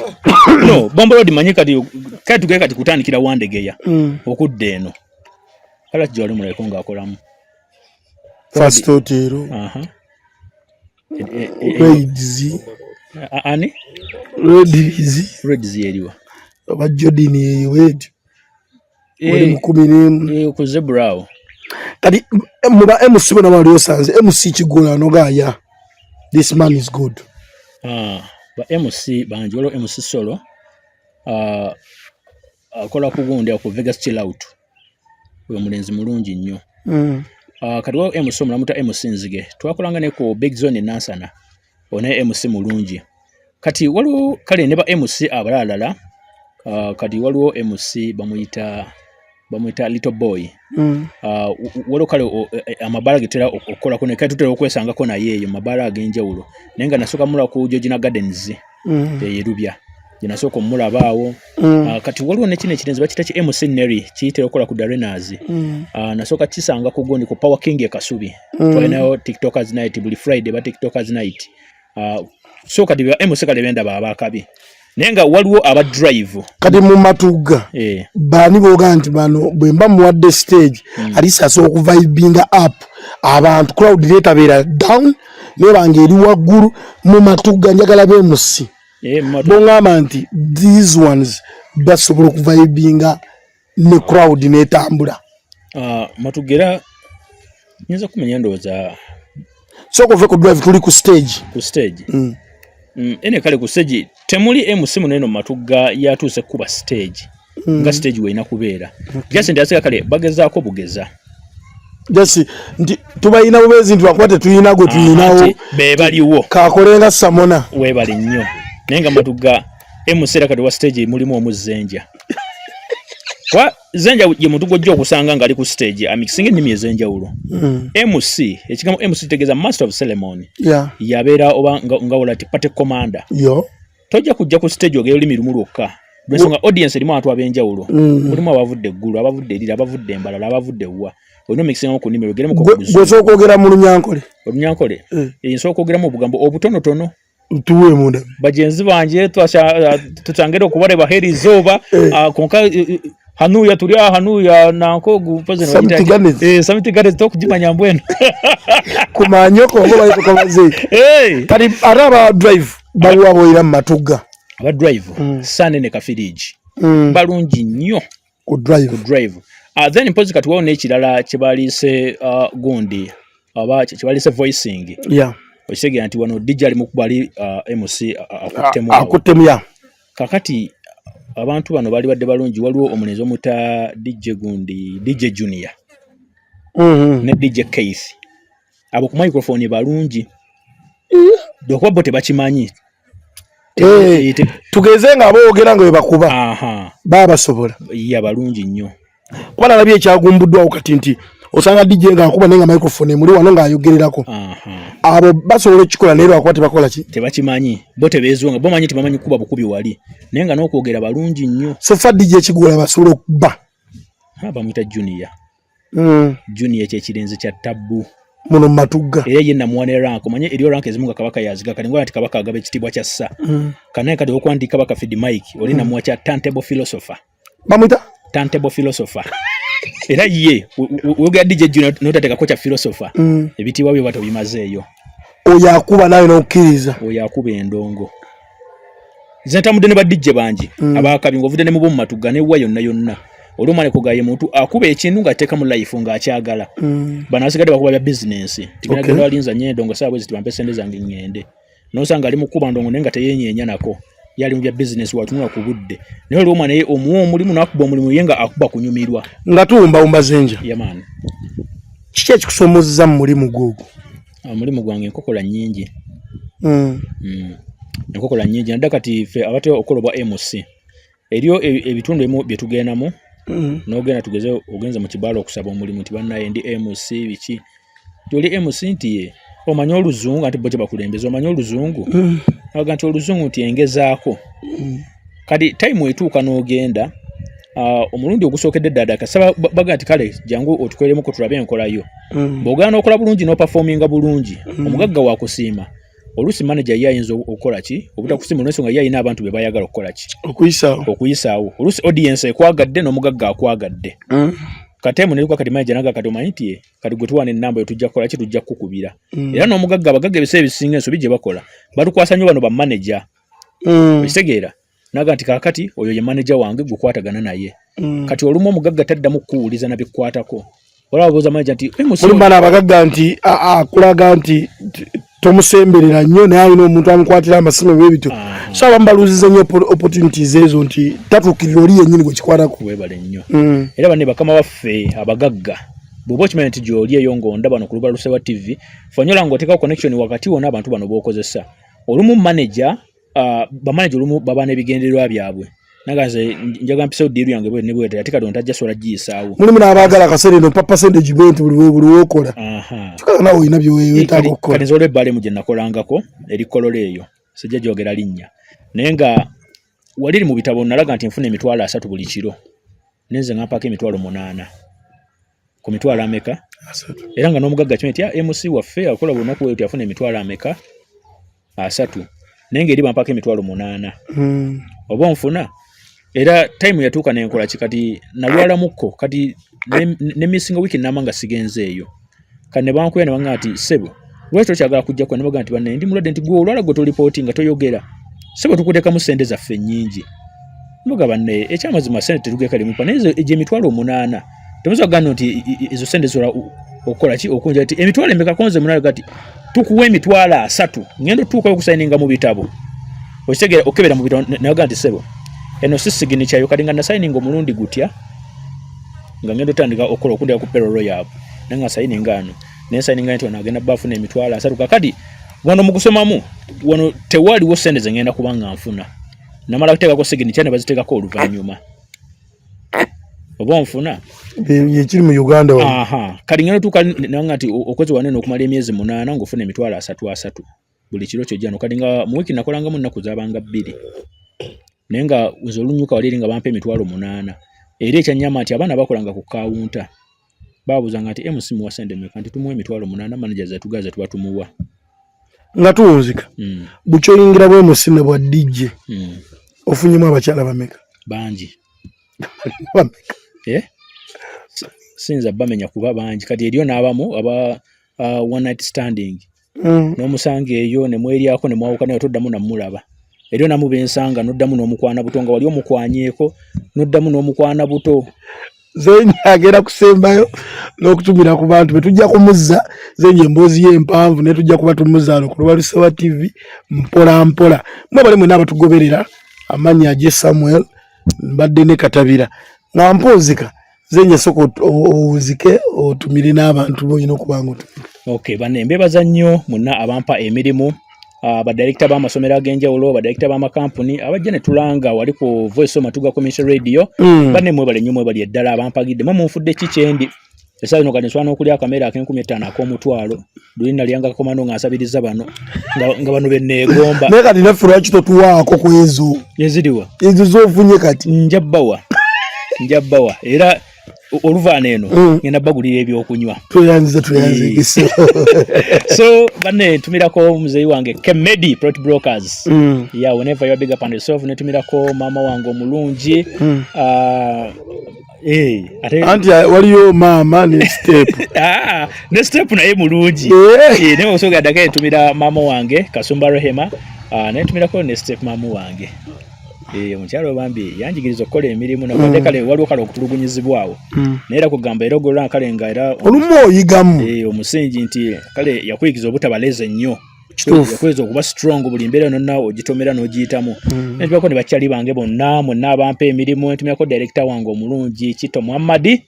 no, Bombo Road mmanyi. Kati kale tugere kati kutandikira Wandegeya okudda eno, kale kijja wali mulabeko ng'akolamu. First Hotel. Aha. Raids. Ani? Raids. Raids yeriwa? Oba Jordan eyo wetyo oli mu 11. Ku Zebra awo. Kati muba MC bona bali osanze MC Kigola nogaya, this man is good? Ah, ba MC bangi. Waliwo MC Solo, akola ku gundi ku Vegas Chill Out. Oyo mulenzi mulungi nnyo. Kati waliwo MC omulala muta MC Nzige, twakolanga ne ku Big Zone e Nansana. Ono naye MC mulungi. Kati waliwo kale ne ba MC abalalala. Kati waliwo MC bamuyita Little Boy. Waliwo kale amabaala getera okukolako naye, kale tutera okwesangako naye eyo mabaala ag'enjawulo, naye nga nasooka mulaba ku Georgina Gardens eyo erubya gye nasooka omulaba awo. Kati waliwo nekino ekirenzi bakita ki MC Nery, kiyitera okukola ku Darenas. Nasooka kisanga ku gundi ku Power King e Kasubi. Twalinayo Tiktokers Night buli Friday, ba Tiktokers Night. So kati ba MC kale bendaba abakabi, naye nga waliwo aba drive. Kati mu Matugga, baani boga nti bano bwe mba muwadde stage, alisi asobola okuvibinga up abantu, crowd netabeera down neba nga eri waggulu? Mu Matugga njagala ba MC boŋŋamba nti these ones basobola okuvibinga ne crowd netambula. Matugga era nyinza kumenya, ndowooza. Sooka ove ku drive, tuli ku stage. Ku stage. Ene kale ku stage temuli MC munene mu Matugga yatuuse kuba stage nga stage weerina kubeera. Just nti asika kale bagezaako bugeza. Just nti tubalina bubeezi nti lwakuba tetulina gwe tulinawo. Ati be baliwo. Kakolenga Samona. Weebale nnyo, naye nga Matugga MC era kati wa stage mulimu omuzenja kwa zenja ye muntu gw'ojja okusanga ng'ali ku stage amixinga ennimi ez'enjawulo. MC, ekigambo MC kitegeeza master of ceremony. Yabeera oba nga wola ti party commander. Tojja kujja ku stage ogera olulimi lumu lwokka, lwensonga audience erimu abantu ab'enjawulo. Mulimu abavudde eggulu, abavudde erira, abavudde embalala, abavudde ewa. Olina omixingamu ku nnimi, ogeremu. Gwe osobola okwogera mu Lunyankole? Olunyankole? Nsobola okwogeramu obugambo obutonotono. Tuwe munda. Bagenzi banje, tutangire okubareba heri izooba. Konka hanuya turi aha hanuya nanko gupaze. Summit Gardens. Summit Gardens tokugimanya mbwenu. Kumanyoko oba bayitukabaze. Kati ate aba drive baliwo aboyira mu Matugga? Aba drive, Sane ne Kafiriji. Balungi nnyo. Ku drive. Ku drive. Then mpozi kati waliwo n'ekirala kye baliise, gundi aba kye baliise voicing. Okitegeera nti wano DJ ali mukuba, ali MC akuttemu awo. Akuttemu, ya. Kakati abantu bano bali badde balungi. Waliwo omulenzi omuta DJ gundi, DJ Junior ne DJ Keith. Abo ku microphone balungi, okuba bo tebakimanyi. Tugeze nga boogera nga webakuba, baba basobola. Ya, balungi nnyo. Kuba nalabye ekyagumbuddwawo kati nti osanga DJ ng'akuba naye nga microphone emuli wano ng'ayogererako. Abo basobola okukikola, naye lwakuba tebakola ki? Tebakimanyi bo, tebeezonga bo, manyi tebamanyi kuba bukubi wali, naye nga n'okwogera balungi nnyo. So far DJ Kigula basobola okuba? Bamuyita Junior. Junior kyekirenzi kya tabbu. Muno mu Matugga. Era ye namuwa ne rank. Omanye eriyo rank ezimu nga kabaka yaziga. Kati ngola nti kabaka agaba ekitiibwa kya ssa. Kanaye kati okuba nti kabaka Fid Mike oli namuwa kya turntable philosopher. Bamuyita? Turntable philosopher. Era ye wogera DJ Junior notateekako kya philosopher, ebitiibwa byo bato bimazeeyo. Oyo akuba nawe n'okkiriza. Oyo akuba endongo. Nze ntambudde ne ba DJ bangi abakabi, ng'ovudde ne mubo mu Matugga newa yonna yonna, oli omwana kugaye muntu akuba ekintu ng'ateeka mu life ng'akyagala. Bano abasigadde bakuba bya bizinensi. Tigenda walinza nye endongo saa bwe ziti, bampe sente zange ŋŋende. Nosanga ali mu kukuba ndongo naye nga teyeenyeenya nako, yali mu bya bizinensi, watunula ku budde. Naye oli omwana ye omuwa omulimu n'akuba omulimu, ye nga akuba kunyumirwa. Nga tuwumbawumba zenja. Yamaani. Kiki ekikusomozza mu mulimu gwogwo? Omulimu gwange enkokola nnyingi. Enkokola nnyingi, nadda kati ffe abatera okukola obwa MC, eriyo ebitundu ebimu bye tugendamu. N'ogenda, tugeze ogenze mu kibaala okusaba omulimu nti bannaye ndi MC, biki, nti oli MC, nti ye omanyi oluzungu, anti bo kye bakulembeza omanyi oluzungu. Aga nti oluzungu nti engezaako. Kati time etuuka n'ogenda, Omulundi ogusookedde ddala ddala kasaba baga nti kale jangu otukoleremuko tulabe enkolayo. Bw'ogaana okola bulungi n'operforminga bulungi, omugagga wakusiima. Oluusi manager ye ayinza okukola ki, obutakusiima, olw'ensonga ye alina abantu be bayagala okukola ki, okuyisaawo. Okuyisaawo. Oluusi audience ekwagadde n'omugagga akwagadde. Katemu ne kati manager naga kati omanyi nti kati gwe tuwana ennamba yo, tujja kukola ki, tujja kukukubira. Era n'omugagga, abagagga ebiseera ebisinga ensobi gye bakola, batukwasa nnyo bano bamanager. Okitegeera? Naga nti kaakati oyo ye manager wange, gwekwatagana naye. Kati olumu omugagga taddamu kukuwuliza nabikwatako, olaba buuza manager nti, "Eh, Mulimu bano abagagga nti akulaga nti tomusemberera nnyo, naye alina omuntu amukwatira amasimu bwe bityo. So abamu baluziza nnyo opportunities ezo nti tatuukirira oli yennyini gwe kikwatako. Weebale nnyo. Era banne bakama baffe abagagga, bw'oba okimanya nti gy'oli eyo ng'onda bano ku Lubalusewa TV, fanyola ng'oteekawo connection wakati wo n'abantu bano b'okozesa. Olumu manager, bamanager olumu baba n'ebigendererwa byabwe, naga nze njagala mpisewo deal yange bwe ne bwete, ate kati ono tajja sobola giyisaawo. Mulimu n'abaagala akaseera eno pa percentage bwenti buli wokola. Kikala nawe olina byeweetaaga okukola. Kati nze olw'ebbaala emu gye nakolangako eri Kololo eyo, sijja gyogera linnya, naye nga waliri mu bitabo nalaga nti nfuna 300,000 buli kiro, nenze nga mpaako 800,000 ku mitwalo ameka? 30. Era nga n'omugagga kimanyi nti, "Ah, MC waffe akola buli lunaku bwe afuna emitwalo ameka? 30," naye ng'eri bampaako 800,000. Oba onfuna? Era time yatuuka nenkola ki, kati nalwalamukko, kati ne missinga wiiki namba nga sigenze eyo. Kati ne bankuya ne baŋŋamba nti, "Ssebo, lwaki tokyagala kujjako?" Ne bagamba nti, "Banne, ndi mulwadde." Nti, "Gwe olwala, gwe tolipooti nga toyogera, ssebo, tukuteekamu ssente zaffe nnyingi." Mbuga, "Banne, ekyamazima ssente tetugeka limupa, naye egyo 800,000 temusobola kugamba nti ezo ssente zisobola okukola ki, okunja nti emitwalo emeka konze munaana." Kati tukuwa 300,000, ngenda otuukayo okusayininga mu bitabo, okitegeera, okebera mu bitabo, naga nti, "Ssebo, eno si signature yo." Kati nga nasayininga omulundi gutya nga ngenda otandika okukola okundira ku payroll yaabwe, naye nga sayininga ano, naye sayininga nti ono agenda bafuna 300,000. Kakati wano mu kusomamu wano tewaliwo ssente ze ngenda kuba nga nfuna, namala kuteekako signature ne baziteekako oluvannyuma. Oba onfuna? Yekiri mu Uganda wano. Aha, kati ngenda otuuka nanga nti okoze wanene okumala emyezi 8 ng'ofuna 30,000 30 buli kiro kyojjano. Kati nga mu wiiki nakolangamu ennaku zabanga 2, naye nga nze olunyuka wali eri nga bampa 800,000. Era ekyanyama nti abaana bakolanga ku kawunta babuuzanga nti, "MC muwa sente mmeka?" Nti, "Tumuwa 800,000, manager zetugaza tuba tumuwa." Nga tuwunzika, bukyoyingira bwe musine bwa DJ, ofunyemu abakyala bameka? Bangi. Bameka? Eh? Siyinza bamenya kuba bangi. Kati eriyo n'abamu aba one night standing, n'omusanga eyo ne mweryako ne mwawukana, naye toddamu namulaba. Eriyo namu bensanga n'oddamu n'omukwana buto, nga wali omukwanyeeko n'oddamu n'omukwana buto. Zenyi agenda kusembayo n'okutumira ku bantu betujja kumuzza. Zenyi emboozi ye empanvu, naye tujja kuba tumuzza wano ku Lubalusewa TV mpola mpola. Mwe bali mwena abatugoberera, amannya aje Samuel, mbadde ne Katabira nga mpunzika. Zenyi, sooka owunzike otumire n'abantu boyina okuba nga otumira. Okay, banne, mbebaza nnyo mwenna abampa emirimu, badirekita b'amasomero ag'enjawulo, badirekita b'amakampuni abajja ne tulanga wali ku Voice of Matuga Community Radio. Banne, mwebale nnyo, mwebali eddala abampagidde. Mwe munfudde ki kyendi essaawa zino. Kati nsobola n'okulya akamere ak'enkumi 5, ak'omutwalo. Luli nalyanga kakomando nga nsabiriza bano, nga bano benneegomba. Naye kati naffe lwaki totuwaako ku ezo? Eziriwa? Ezo zofunye kati. Nja bbawa, nja bbawa, era oluvaana eno ngenda bagulira ebyokunywa. Tweyanziza, tweyanzigise. So banne, ntumirako muzeeyi wange Kemedi Plot Brokers. Yeah, whenever you are, big up on yourself. Netumirako maama wange omulungi. Eh, ate Anti waliyo maama ne step. Ah, ne step naye mulungi. Eh, naye osoga ddaka entumira maama wange Kasumba Rehema. Ah, naye ntumirako ne step maama wange. Eh, omukyalo bambi yanjigiriza okukola emirimu nabadde kale waliwo kale okutulugunyizibwawo, naye era kugamba era ogolola kale nga era Olumu oyigamu. Eh, omusingi nti kale yakuyigiza obutabaleze nnyo. Kituufu. Yakuyigiza okuba strong buli mbeera yonna ogitomera n'ogiyitamu. Nentumirako ne bakyali bange bonna mwenna abampa emirimu. Entumirako director wange omulungi Kito Muhammadi,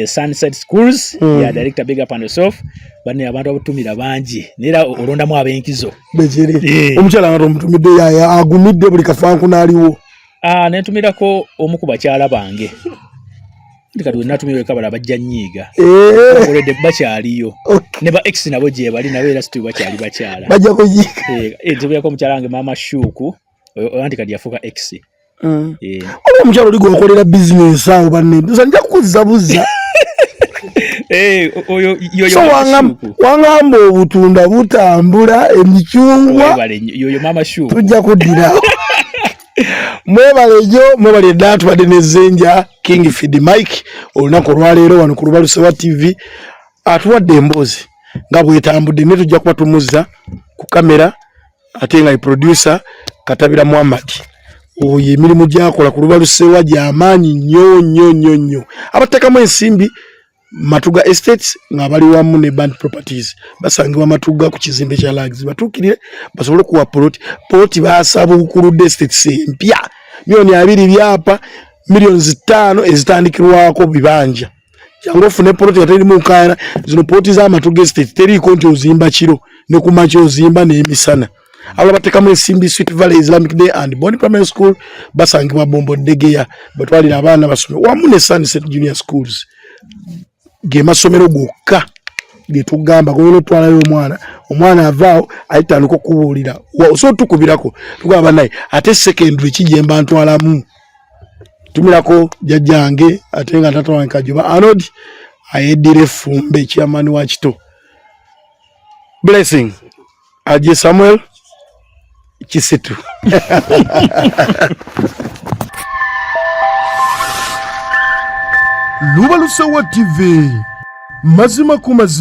Sunset Schools. Yeah, director, big up on yourself. Banne, abantu abatumira bangi, naye era olondamu ab'enkizo. Bekiri. Eh. Omukyala nga tomutumidde, yaya agumidde buli kafanku n'aliwo. Ah, nentumirako omu ku bakyala bange, nti kati wenatumira ekabala bajja nnyiiga. Already bakyaliyo. Ne ba ex nabo gye bali nabo, era still bakyali bakyala. Bajja kuyiga. Eh, ntumirako omukyala wange maama Shuku, oyo anti kati yafuuka ex. Eh. Oba omukyalo oli gwewakolera bizinesi awo banne nza nja kukuzza buzza. Eh, oyo yoyo So Mama Shuku. wangamba obutunda butambula emicungwa. Webale nnyo, yoyo Mama Shuku. Tujja kuddira. Mwebale nnyo, mwebale ddala. Tubadde ne Zenja King Feed Mike olunaku olwaleero wano ku Lubalusewa TV, atuwadde emboozi nga bwetambudde, naye tujja kuba tumuzza ku kamera ate nga ye producer Katabira Muhammad. Oyo emirimu gyakola ku Lubalusewa gy'amaanyi nnyo nnyo nnyo nnyo. Abateekamu ensimbi Matuga Estates nga bali wamu ne Band Properties, basangibwa Matuga ku kizimbe kya Lags. Batuukirire basobole okuwa poloti. Poloti basabuukuludde estates empya 20 million, byapa 5 million ezitandikirwako bibanja. Jangu ofune poloti nga terimu nkaayana. Zino poloti za Matuga Estate teriiko nti ozimba kiro ne ku makya, ozimba n'emisana. Abalala bateekamu ensimbi Sweet Valley Islamic Day and Bond Primary School, basangibwa Bombo Ddegeya, batwalire abaana basome, wamu ne Sunset Junior Schools. Ge masomero gokka getugamba goyina otwalayo omwana. Omwana avaawo ayitandika okubuulira, osobola otukubirako, tugamba naye ate secondary kijemba ntwalamu. Tumirako jjajjange ate nga tata wange Kajoba Arnold ayeddira effumbe, chairman wa Kito Blessing Aje Samuel Kisitu. Lubalusewa TV, mazima ku mazima.